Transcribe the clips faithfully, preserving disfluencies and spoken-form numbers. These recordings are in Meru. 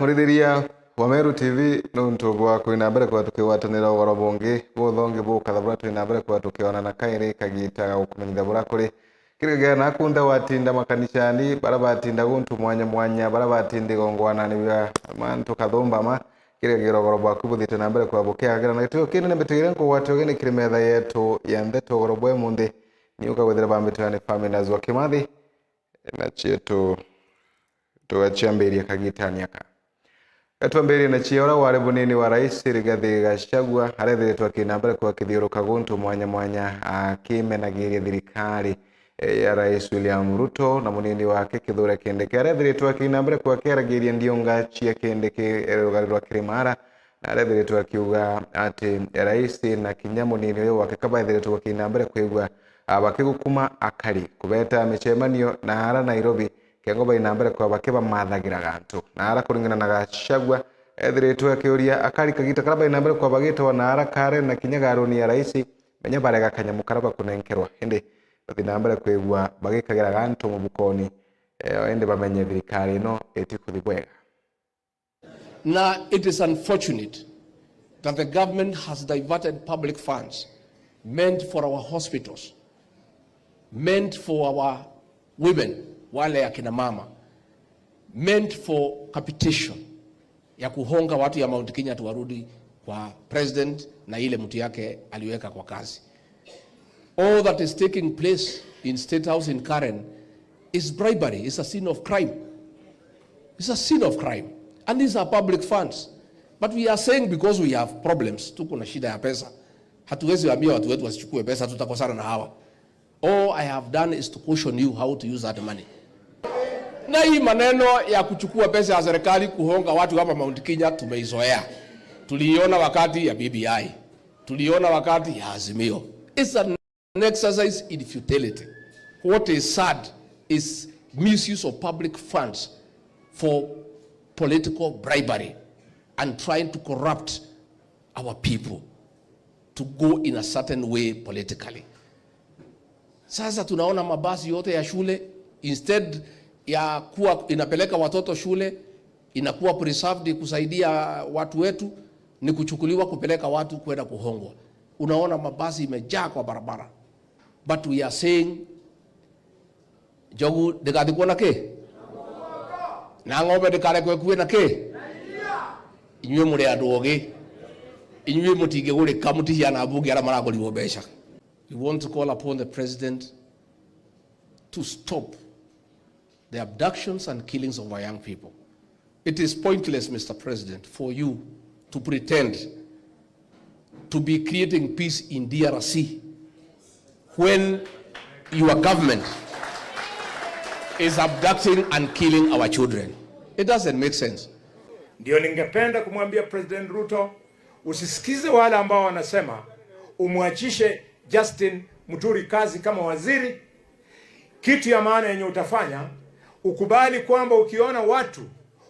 Murithiria wa Meru T V, nuntu bwa kwina mbere kwa tukigwatanira ugoro bungi buthongi bukatha bura twina mbere kwa tukionana kairi kagita ga gukumenyithia bura kuri kirigagira naku nthe watinda makanicani, bara batinda guntu mwanya mwanya, bara batinda igongwanani bia mantu kathumbama, kirigagira ugoro bwaku buthite na mbere kwa bukiagagira na gitio kinene. Mbitigire nkugwate ugeni kiri metha yetu ya ndeto ugoro bwa imunthi. Ni ukagwethira bambitira ni Faminas wa Kimathi, na cietu tugaciambiria kagitani aka. Gatwambirie na cia uria wari munini wa rais Rigathi Gachagua, arethiritwe akina mbere kwa kithiuruka guntu mwanya mwanya akimenagiria thirikari, eh, ya rais William Ruto na munini wake Kithure Kindiki. Arethiritwe akina mbere kwa kiaragiria ndiunga cia Kindiki, eh, rugari rwa Kirimara, na arethiritwe akiuga ati rais na kinya munini uyu wake kabaethiritwe bakina mbere kwigua, ah, bakigukuma akari kubeta micemanio na ara Nairobi, kengo bai na mbere kwa bakibamathagira gantu. Na ara kuringana na Gachagua, ethiritwe akiuria akari kagita kara bai na mbere kwa bagitwa na ara Karen na kinya garuni ya rais, menya barega kanyamu kara bakunenkerwa. Indi bathi na mbere kwigua bagikagira gantu mubukoni, eh, indi bamenye thirikari ino itikuthi bwega. Na it is unfortunate that the government has diverted public funds meant for our hospitals, meant for our women, wale akina mama, meant for capitation, ya kuhonga watu ya Mount Kenya tuwarudi kwa president na ile mtu yake aliweka kwa kazi. All that is taking place in State House in Karen is bribery, is a sin of crime. It's a sin of crime. And these are public funds. But we are saying because we have problems, tuko na shida ya pesa, hatuwezi ambia watu wetu wasichukue pesa, tutakosana na hawa. All I have done is to caution you how to use that money. Na hii maneno ya kuchukua pesa ya serikali kuhonga watu hapa Mount Kenya tumeizoea. Tuliiona wakati ya B B I. Tuliona wakati ya Azimio. It's an exercise in futility. What is sad is misuse of public funds for political bribery and trying to corrupt our people to go in a certain way politically. Sasa tunaona mabasi yote ya shule, instead ya kuwa inapeleka watoto shule, inakuwa preserved kusaidia watu wetu, ni kuchukuliwa kupeleka watu kwenda kuhongwa. Unaona mabasi imejaa kwa barabara. But we are saying, njogu ndikathikwo na ki? Na ng'ombe ndikarekwe ikue na ki? Inyui muri andu ogi. Inyui mutingigurika, muti ciana mbunge aria marakorirwo mbeca. We want to call upon the president to stop the abductions and killings of our young people. It is pointless, Mister President, for you to pretend to be creating peace in D R C when your government is abducting and killing our children. It doesn't make sense. Ndio ningependa kumwambia President Ruto, usisikize wale ambao wanasema umwachishe Justin Muturi kazi kama waziri. Kitu ya maana yenye utafanya, ukubali kwamba ukiona watu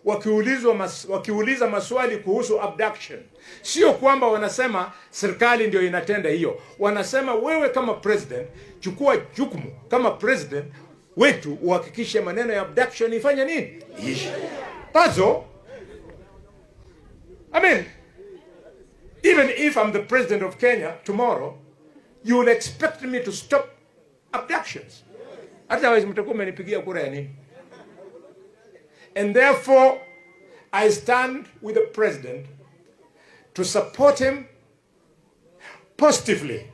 wakiulizwa mas-, wakiuliza maswali kuhusu abduction, sio kwamba wanasema serikali ndio inatenda hiyo. Wanasema wewe kama president, chukua jukumu kama president wetu, uhakikishe maneno ya abduction ifanye nini? Iishe. That's all. I mean, even if I'm the president of Kenya tomorrow, you will expect me to stop abductions. Otherwise, mtakuwa mmenipigia kura ya nini? And therefore, I stand with the president to support him positively.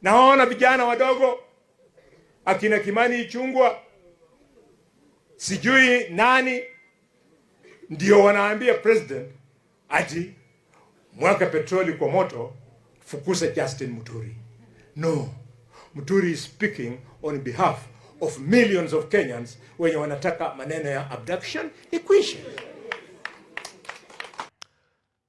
Naona vijana wadogo, akina Kimani Ichung'wah, sijui nani, ndio wanaambia president ati mwaka petroli kwa moto, fukuza Justin Muturi. No, Muturi is speaking on behalf of millions of Kenyans wenye wanataka maneno ya abduction ikwishe.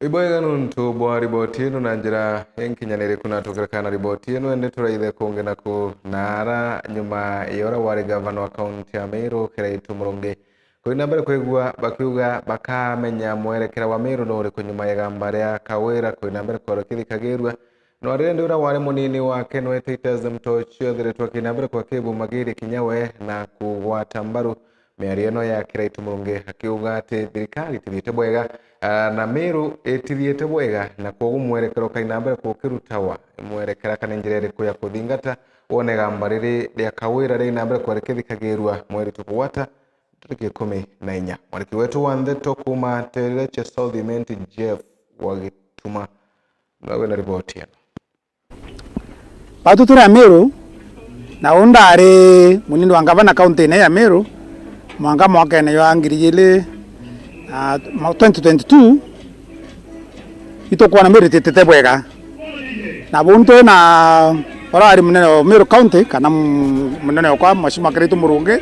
Ibwega nuntu bwa riboti ino na njira inkinyaniriku na tukirekana na riboti ino, indi turaithe kungi naku na ara nyuma ya uria wari gavana wa kaunti ya Meru, Kiraitu Murungi, kuri na mbere kwigua bakiuga bakamenya mwerekera wa Meru ni uriku nyuma ya igamba ria Kawira kuri na mbere kwaro kithikagirua. No riri ndi uria wari munini wake nwe Titus Mutochi ethiritwe akina mbere kwa kibumagiria kinya we na kugwata mbaru Miario ino ya Kiraitu Murungi akiuga ati thirikari itithiite bwega, ah, na Meru itithiite bwega, na kwogu mwerekero kaina mbere kukirutawa, mwerekera kana njira iriku ya kuthingata wone igamba riri ria Kawira riaina mbere kuria rikithikagirua mweri tukugwata tariki ikumi na inya. Mwandiki wetu wa ndeto kuuma Tereche South Imenti Jeff wa Gituma niwe wina riboti ino. Batu turi Ameru, na uu ndari munini wa ngavana kaunti-ini ya Meru, mwanka mwakene jwa ngiri igiri, ah, twenty twenty-two, itukwona Meru ititite bwega. Na buu ntwi na uria wari munene wa Meru County, kana mu-, munene okwa, Mheshimiwa Kiraitu Murungi,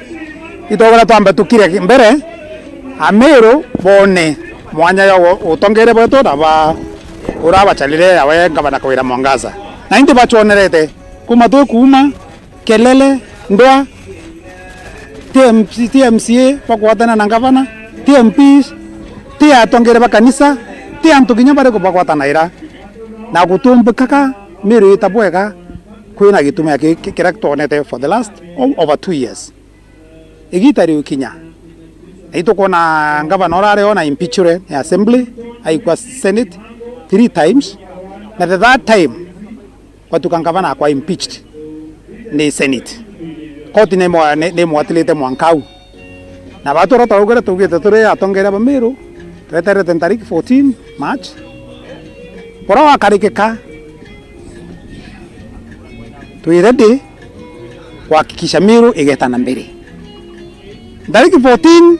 itwagwira twambe tukire mbere, Ameru bone mwanya jwa u-, utongeria bwetu na ba-, uria bacarire yawe ngavana Kawira Mwangaza. Na indi bachwonerete, kuma twi kuuma, kelele, ndwa, ti M C, ti M C A bagwatana na ngavana, ti M Ps, ti atongeria ba kanisa, ti antu kinya bariku bagwatanaira. Na gutumbikaga Meru ita bwega kwina gitumi ya ki-, ki-, kiria twonete for the last o-, over two years. Igita riukinya, na itukwona ngavana uria ari ona impeachure ni assembly, aikwa senate three times, na the third time gwatuka ngavana akwa impeached ni senate. Koti ni mwa-, ni, ni mwatilite mwanka au. Na batu uria twaugire, tugite turi atongeria ba Meru, tweterete ntariki fourteen March. Uria wakarikika, twi ready kuhakikisha Meru igeta na mbere. Ntariki fourteen,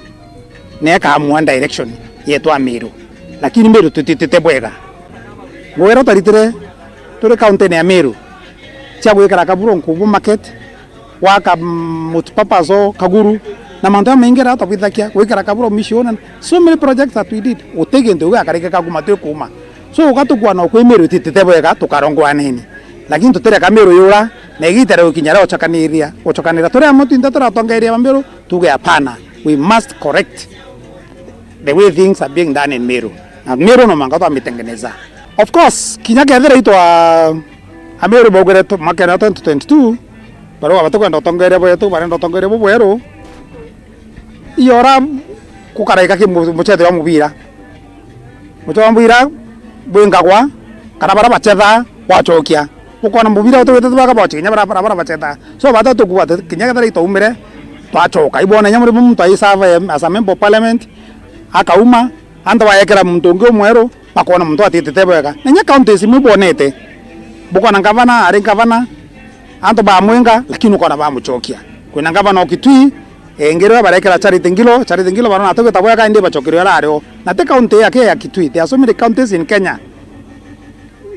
nekamua direction yetu Ameru, lakini Meru tutitite bwega. Ngugi iria twaritire turi kaunti-ini ya Meru cia gwikira Kaburo Nkubu market, gwaka, mm, multipurpose hall Kaguru, na mantu jamaingi jaria twabwithagia, gwikira Kaburo mission, and so many projects that we did. Guti gintu giu giakarikika kuma twi kuuma. So, ugatukua no kwi Meru ititite bwega, tukarongwa nini. Lakini tutireka Meru yura, na igita riukinya ria gucokaniria, gucokanira turi amwe twinthe turi atongeria ba Meru, tuge hapana, we must correct the way things are being done in Meru. Na Meru no mwanka twamitengeneza. Of course, kinya kethira itwa Ameru baugire tu-, makena twenty twenty-two, barauga batikwenda utongeria bwetu, barenda utongeria bubweru. Iyo ura gukaraika ki mu-, mucethero wa mubira. Mucethero wa mubira bwingagwa, kana bara bacethaa, gwacokia. Ukona mubira utugwite twaga bochi, kinya bara, bara, bara bacethaa. So, bata tukuwa ati, kinya kethira itaumire, twacoka. Ibona inya muri muntu aisava as a member of parliament, akauma, antu bayekera muntu ungi umweru, bakona muntu atitite bwega. Na inya counties imwe ibonete, bukona ngavana, ari ngavana, antu bamwinga, lakini ukona bamucokia. Kwina ngavana o Kitui, ingi riria barekera Charity Ngilu, Charity Ngilu barona atugwita bwega, indi bacokerio arari o. Na ti county yake ya Kitui, there are so many counties in Kenya.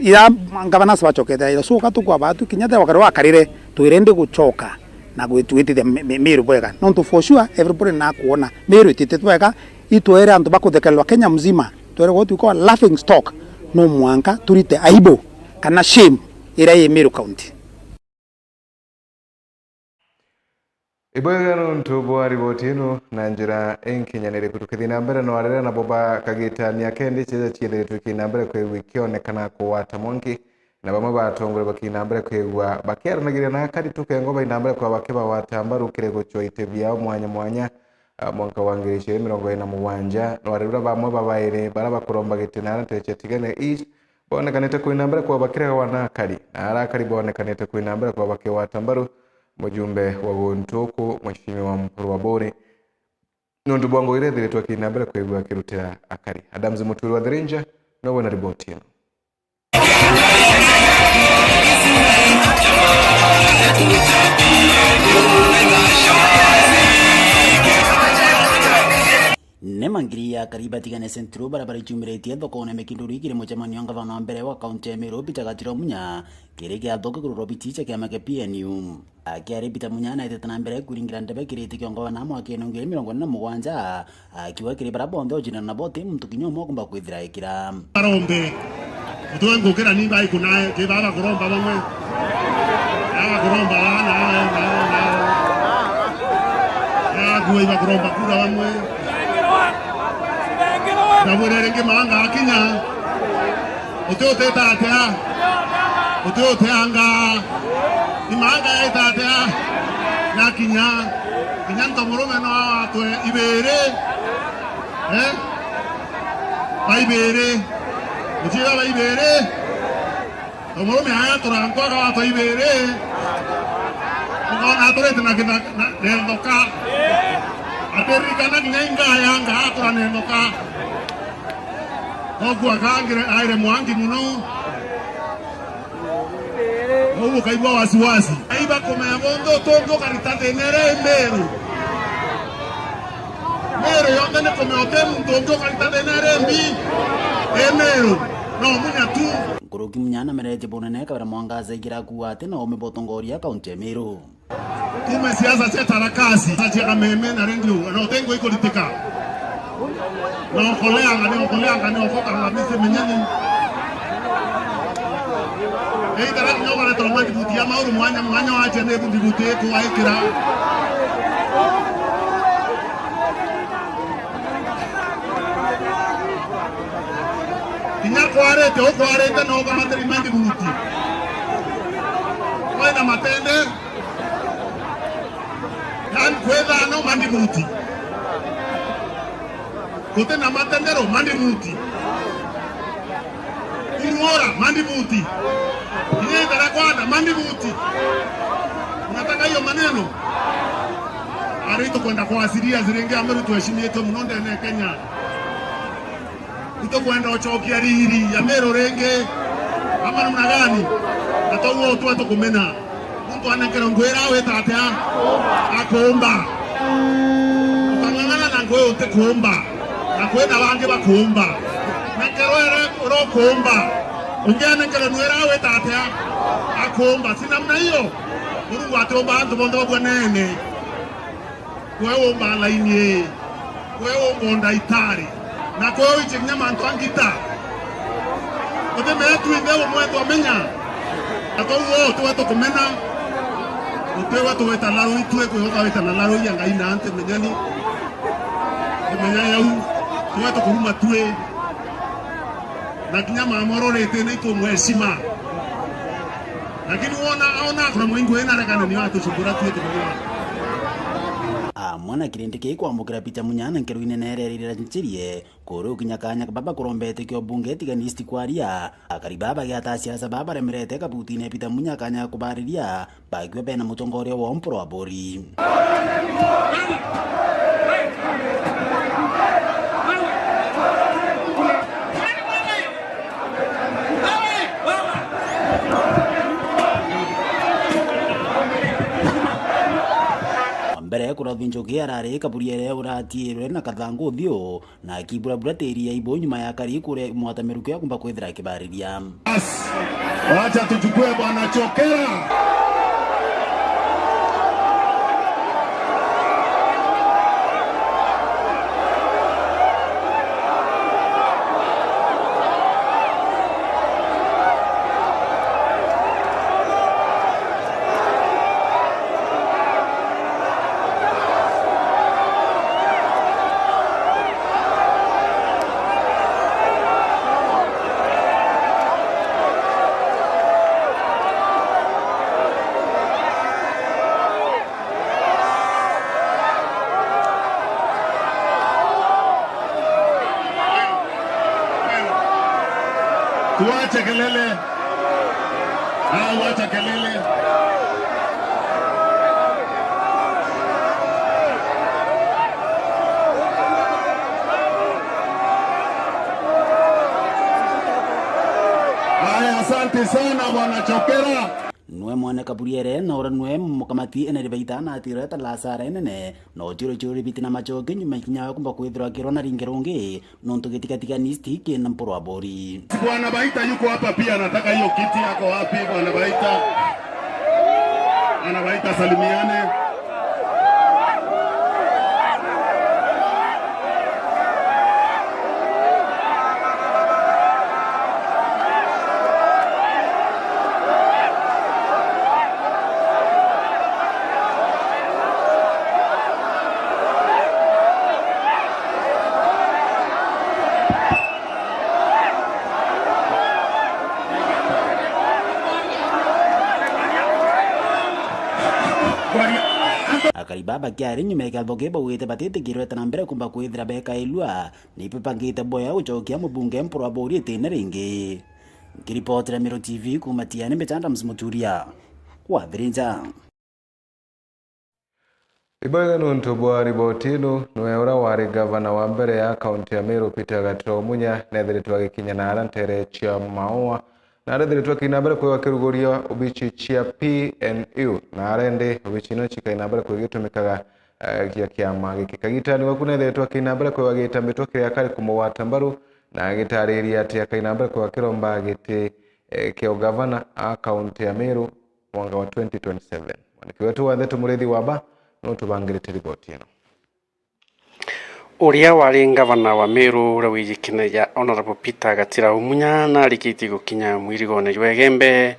Ira ngavana bacokete ira. So, ugatukwa batu, kinya te wakari wakarire, twire ndi gucoka na gwitwitithia mi-, mi-, Meru bwega. Nontu for sure, everybody nakwona Meru itititwe bwega, itwere antu bakuthekererwa Kenya mzima. Twere gwe twikwa laughing stock, no mwanka turite aibu kana shame iria i Meru County. Ibwega nontu bwa riboti ino na njira inkinyaniriku. Tukithii na mbere, no arira nabo bakagitania kendi ciaja ciithiritwe ikina mbere kwigua ikionekana kugwata mwanki, na bamwe ba atongoria bakina mbere kwigua bakiaranagiria na akari tukengo baina mbere kwa bakibagwata mbaru kiri gucwa iti biao mwanya mwanya. Ah, mwanka wa ngiri igiri mirongo iri na mugwanja, no arira bamwe ba bairi bara bakuromba giti na arate cia Tigania East, bonekanite kwina mbere kwa bakirega wana akari, na ara akari bonekanite kwina mbere kwa bakigwata mbaru mujumbe wa guntu uku, Mheshimiwa Mpuru wa Buri, nontu bwa ngugi iria ithiritwe akina mbere kwigua akirutira akari. Adams Muturi wa The Ranger, nowe na riboti ino. Ni mangiri ya akari ba Tigania Central bara barichumiritie thokone Mikinduri kiri mucemanio wa ngavana wa mbere wa kaunti ya Meru, Peter Gatiro Munya, kiri kiatho kiguru robiti cia kiama kia P N U. Akiari Peter Munya naitite na mbere kuringira ndebe kiriti kiongo na mwakene ngiri mirongo iri na mugwanja, akiuga kiri bara bonthe ujinana nabo ti muntu kinya umwe akumba kwithira ekira. Barombe. Utwe ngukira ni bai kunae, ke baba kuromba bamwe. Baba kuromba bana, baba, baba, baba. Ya kuwa iba kuromba kura bamwe. Ndabwira ringi Maanga akinya. Uti uteta atia? Uti uteanga. Ni Maanga yaita atia? Yakinya. Kinya ntomurume no agatwe ibiri. Eh? Ba ibiri. Muchiga ba ibiri. Ntomurume aya turankwa agatwe ibiri. Ukona aturite na kitha-, na, na nthoka. Atirikana kinya ingaya nga atura na nthoka. Koguo akangire aire mwangi muno. Uu ukaigua wasiwasi. Ai bakumenya buntu utungi ukarita thina iria i Meru. Meru yonthe ni kumenya uti muntu ungi ukarita thina iria imbi i Meru. No Munya tu. Nkuruki Munya na meretie bunene kabere mwangaza igira kuuga ati no ume butongoria kaunti ya Meru. Kuuma siasa cia tarakasi, cia kameme na redio, na utengo ikuritika. Na okoleanga, ni okoleanga, ni okoka na misi menyani. Either ni okoletwa mandibuti ya mauru mwanya mwanya wache ni ndibuti kuwaikira. Kinya kwarite, ukwarite na ukamatiri mandibuti. Kwina matende, yani kwithano mandibuti. Guti na matendero mandibuti. Kuruora mandibuti. Kinya itara kwanda mandibuti. Unataka hiyo maneno? Ari tukwenda kuwasiria ziringi Ameru tuheshimietwe muno ndene ya Kenya. Itukwenda ucokia riri ya Meru ringi. Ama namna gani? Na toguo utwe tukumena. Muntu anenkerwe ngui iria wita atia? Akuumba. Ukang'ang'ana na ngui utikuumba. Na kwina bangi bakuumba. Nenkerwe iria ukuumba. Ungi anenkerwe ngui iria wita atia? Akuumba. Si namna hiyo? Murungu atiumba antu bonthe babua nene. Gwe umba laini ii, gwe umba ndaitari, na gwe wiche kinya mantu a ngita. Utimenya twinthe umwe twamenya, na twauo tiwe tukumena, utiwe tuwita larui twi kwihoka wita na larui ya Ngai na nti menyani. Imenya yau, tiwe tukuruma twi, na kinya mama urorete ni ikumweshima. Lakini wona, aona akona mwingi wina rekana ni watu shukura tu eti mwa. Amwe na kirindi kii kwamukira Peter Munya na nkero inene iria iriranchirie, kuri ukinya kanya baba kurombete kio bunge Tigania East kwaria. Akari baba giata siasa baba remerete kabutine Peter Munya kanya kubariria, bakiwa bena mutongoria wa Mpuru Aburi. Mbere, Kurathi Njoki arari kaburiere uratiirwe na kathangu uthiu, na akiburabura tiri ya ibu nyuma ya kari kuria mwata miruko ya kumba kwithira akibariria. Bas, wacha tuchukue Bwana Chokera. Tuache kelele. Ah, wacha kelele. Haya, asante sana, Bwana Chokera. Nwe mwene kaburiere, na ura nwe mukamati ene ribaita na atire ta lasara enene, na utiro chiro ribiti na machoke nyuma kinya kumba kwithirwa kirwa na ringi rungi, nontu gitigatigani stiki na Mpuru Aburi. Bwana Baita yuko hapa pia, anataka hiyo kiti. Yako wapi Bwana Baita? Bwana Baita, salimiane. Baba kiari nyuma ya kiatho kii baugite batitikirwe ta na mbere kumba kwithira bekailua, na ibebangite boya gucokia mubunge Mpuru Aburi itiine ringi. Nkiripotera Meru T V kuuma Tiani, mbita Adams Muturia wa Thirinja. Ibwega nontu bwa riboti ino, nwe uria wari gavana wa mbere ya kaunti ya Meru, Peter Gatira Omunya, nethiritwe agikinya na aria ntere cia Maua, na arethiritwe akiina mbere kwigwa akiruguria obici cia P N U, na aria indi obici ino cikaina mbere kwigitumikaga, eh, gia kiama giki. Kagitani waku nethiritwe akiina mbere kwigwa agitambitwa kiria kari kumugwata mbaru, na agitariria ati akaina mbere kwigwa akiromba giti, eh, kia ugavana a kaunti ya Meru mwaka wa twenty twenty-seven. Mwandiki wetu wa ndeto Murithi Waba niwe utubangirite riboti ino. Uria wari ngavana wa Meru uria wijikene ja Honourable Peter Gatira Omunya narikitie gukinya mwirigone jwa Igembe,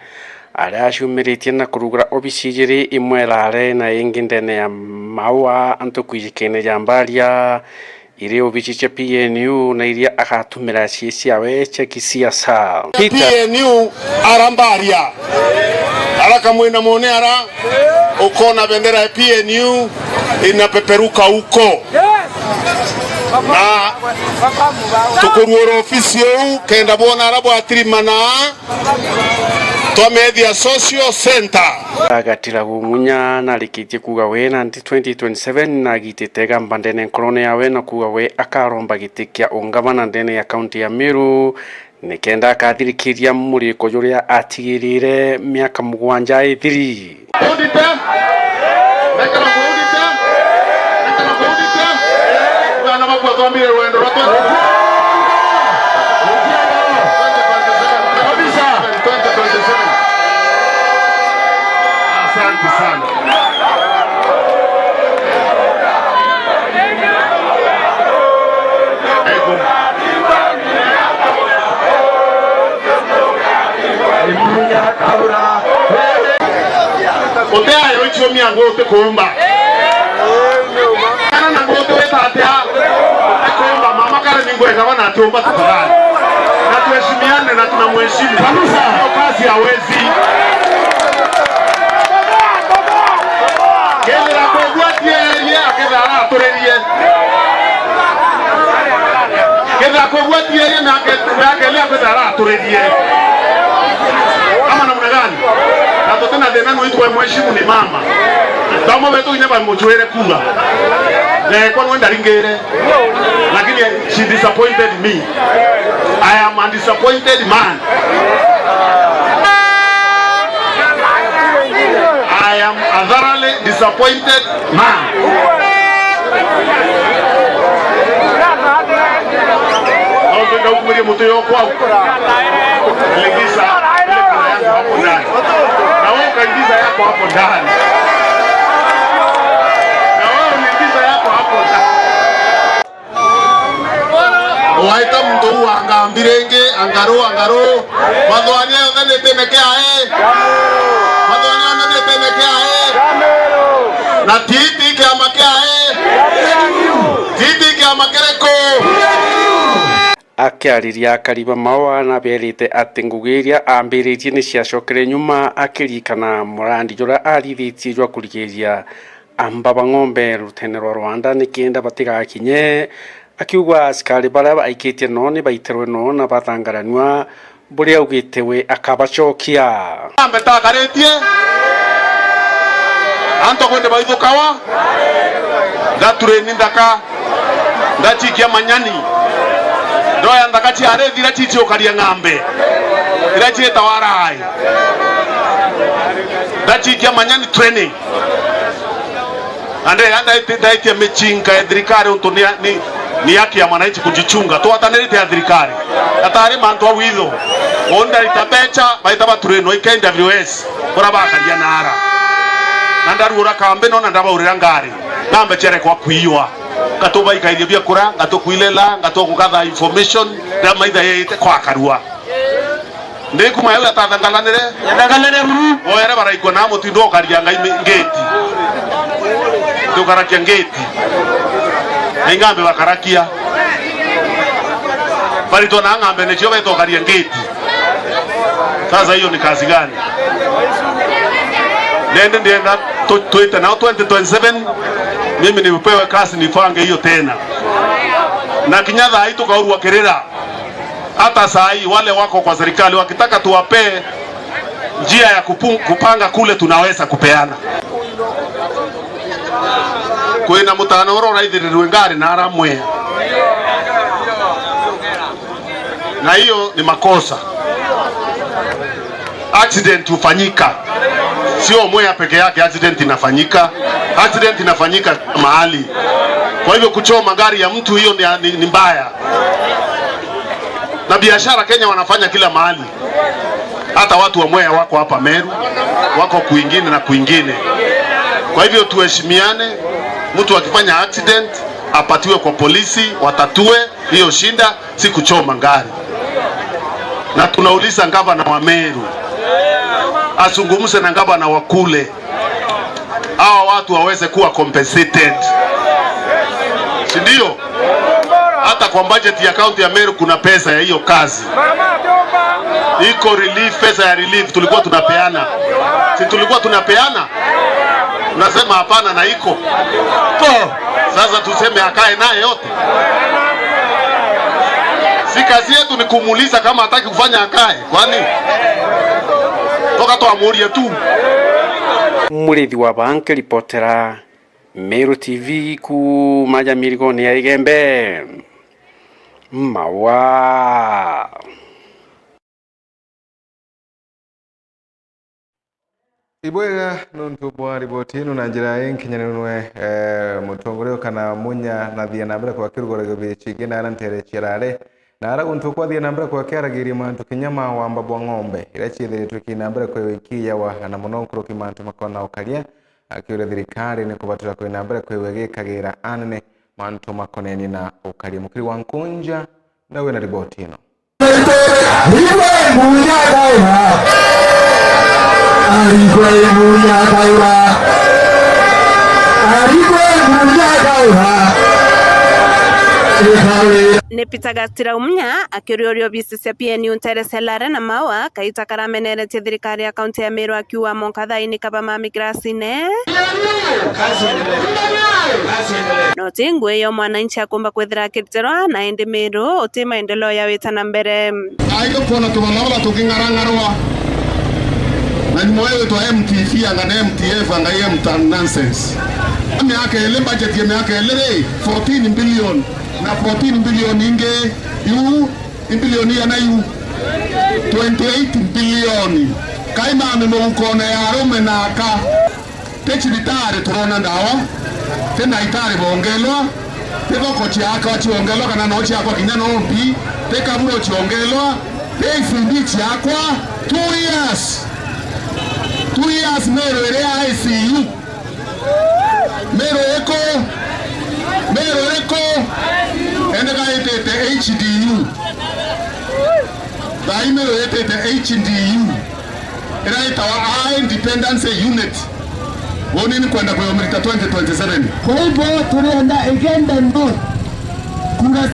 aria aciumiritie na kurugura obisi ijiri, imwe Rare na ingi ndene ya Maua, antu kwijikene ja Mbaria, iri obisi cia P N U na iria agatumira cie ciawe cia kisiasa. Peter. P N U arambaria. Ara kamwina mone ara, ukona bendera ya P N U inapeperuka huko. Na tukuruura ofisi iu, kenda bwona ara bwatirimana, twamethia social center. Agatira Gumunya narikitie kuuga we nanti twenty twenty-seven nagitite igamba ndene nkorone yawe na kuuga we akaromba giti kia ungavana ndene ya kaunti ya Meru, nikenda akathirikiria muriko juria atigirire miaka mugwanja ithiri. Audite. Reke bakudite. Reke bakudite. Bana bakwa twambire rwendo rwa twenty. Kabisa. Twenty twenty-seven. Asante sana. Uteayo icio miango utikuumba. Kana na ngutu wita atia? Utikuumba, mama kare ningwega bana atiumba tafadhali. Na tuheshimiane na tunamheshimu. Kabisa. Hiyo kazi hawezi. Kethira kwigua atierie, akethira araturirie. Kethira kwigua atierie, nake, nake ni akwithira araturirie. Ama namna gani? Na tutina thina, nui twemheshimu ni mama. Bamwe betu inya bamujwire kuuga. Eh, kwa nwe ndaringire. Lakini she disappointed me. I am a disappointed man. I am a thoroughly disappointed man. Nontu ndaukumirie mutu yo kwau. Niliingiza ile kura yangu hapo ndani. Na wewe ukaingiza yako hapo ndani. Na wewe uliingiza yako hapo ndani. Waita muntu uu angambi ringi, angaru, angaru. Mathwani yonthe ni itine kiae. Mathwani yonthe ni itine kiae. Na ti, ti kiama kiae. Ti, ti kiama kiriku. Akiariria akari ba Maua naberite ati ngugi iria ambiritie ni ciacokere nyuma, akiririkana murandi juria athithitie jwa kurigiria amba ba ng'ombe rutene rwa Rwanda nikenda batigakinye, akiuga asikari baria baikitie noo ni baiterwe noo na bathangaranua, buria augite we akabacokia. Ambe takaritie antu kwende baithukawa, ndatureni nthaka, ndachikia manyani, ndoya nthaka cia arithi iria chichiukaria ng'ambe, iria ciitawa rai, ndachikia manyani training. Na ndeya ndaiti-, ndaitia michinka ya thirikari untu ni, ni, ni haki ya mwananchi kujichunga. Twatanirite ya thirikari. Atari mantu a witho. Uu ndarita mbecha, baita baturino i K W S, kuria bakaria naara. Na ndaruura kambi no na ndabaurira ngari. Nambe ciarekwa kwiwa. Ngatubaikairia biakura, ngatukuilela, ngatukugatha information, riria maitha yeite kwa karua. Ndi kuma yau atathangalanire. Yathangalanire buru. Oere baraikua na mutindo ukaria ngai mi-, ngeti. Ndukarakia ngeti. Na ing'ambe bakarakia. Baritwa na ng'ambe nicio betokaria ngeti. Sasa hiyo ni kazi gani? Nende ndienda Tu-, tuite nao twenty twenty-seven, mimi nipewe kazi nipange hiyo tena. Na kinya thaa hii tukaurwa kirira. Hata saa hii wale wako kwa serikali wakitaka tuwape njia ya kupu-, kupanga kule tunaweza kupeana. Kwina mutano ura uraithirirwe ngari na aramwea. Na hiyo ni makosa. Accident hufanyika. Sio Mwea peke yake accident inafanyika. Accident inafanyika mahali. Kwa hivyo kuchoma gari ya mtu hiyo ni, ni, ni mbaya. Na biashara Kenya wanafanya kila mahali. Hata watu wa Mwea wako hapa Meru, wako kwingine na kwingine. Kwa hivyo tuheshimiane, mtu akifanya accident apatiwe kwa polisi, watatue hiyo shinda, si kuchoma gari. Na tunauliza gavana wa Meru azungumze na gavana wa kule, hawa watu waweze kuwa compensated, si ndio? Hata kwa budget ya kaunti ya Meru kuna pesa ya hiyo kazi iko relief, pesa ya relief tulikuwa tunapeana, si tulikuwa tunapeana? Unasema hapana na iko. Sasa tuseme akae naye yote? Si kazi yetu ni kumuuliza kama hataki kufanya akae? Kwani? Toka twamuurie tu. Murithi wa Bank ripotera Meru T V kuuma Jamirigoni ya Igembe. Mawa. Ibwega nontu bwa riboti ino na njira inkinyanirwe, eh, mutongoria kana munya nathia na mbere kwa kirugo rwa githuki na ara ntere ciarare. Na ara guntu kwathia na mbere kwa kiaragiria mantu kinya ma wamba bwa ng'ombe, iria ciithiritwe ki na mbere kwewe ikiiyawa, na muno nkuruki mantu makona ukaria, akiuria thirikari ni kubatira kwi na mbere kwewe gikagira anene mantu makonenie na ukaria. Mukiri wa Nkunja nawe na riboti ino. Ni Peter Gatira Umunya akiuria uria obisi cia P N U ntere cia Lare na Maua kaita karameneretie thirikari ya kaunti ya Meru akiuga monka thaini kaba mami kirasine. No ti ngui yo mwananchi akumba kwithira akiritirwa, na indi Meru uti maendeleo ya wita na mbere. Aithe kwona tubalabala tuking'arang'arwa. Na nyuma wewe twa M T V anga na M T F anga M T N nonsense. Miaka ili, budget ya miaka ili ri, fourteen billion. Na fourteen billion ingi, yu, ni billion igana yu? Twenty-eight billion. Kai mami mugukone ya arume na aka. Ti cibitari turona ndawa, ti ndaitari bongelwa, ti thoko ciakwa ciongelwa kana no ciakwa kinya no mbi, ti kaburo ciongelwa, ti I C D ciakwa. Two years. Two years Meru iri I C U. Meru iriku? Meru iriku? Ende gaitite H D U. Thaa ii Meru itite H D U. Iraitawa High Dependency Unit. Uuni ni kwenda kwiyumiriria twenty twenty-seven. Kwa hivyo, turienda Igembe North kura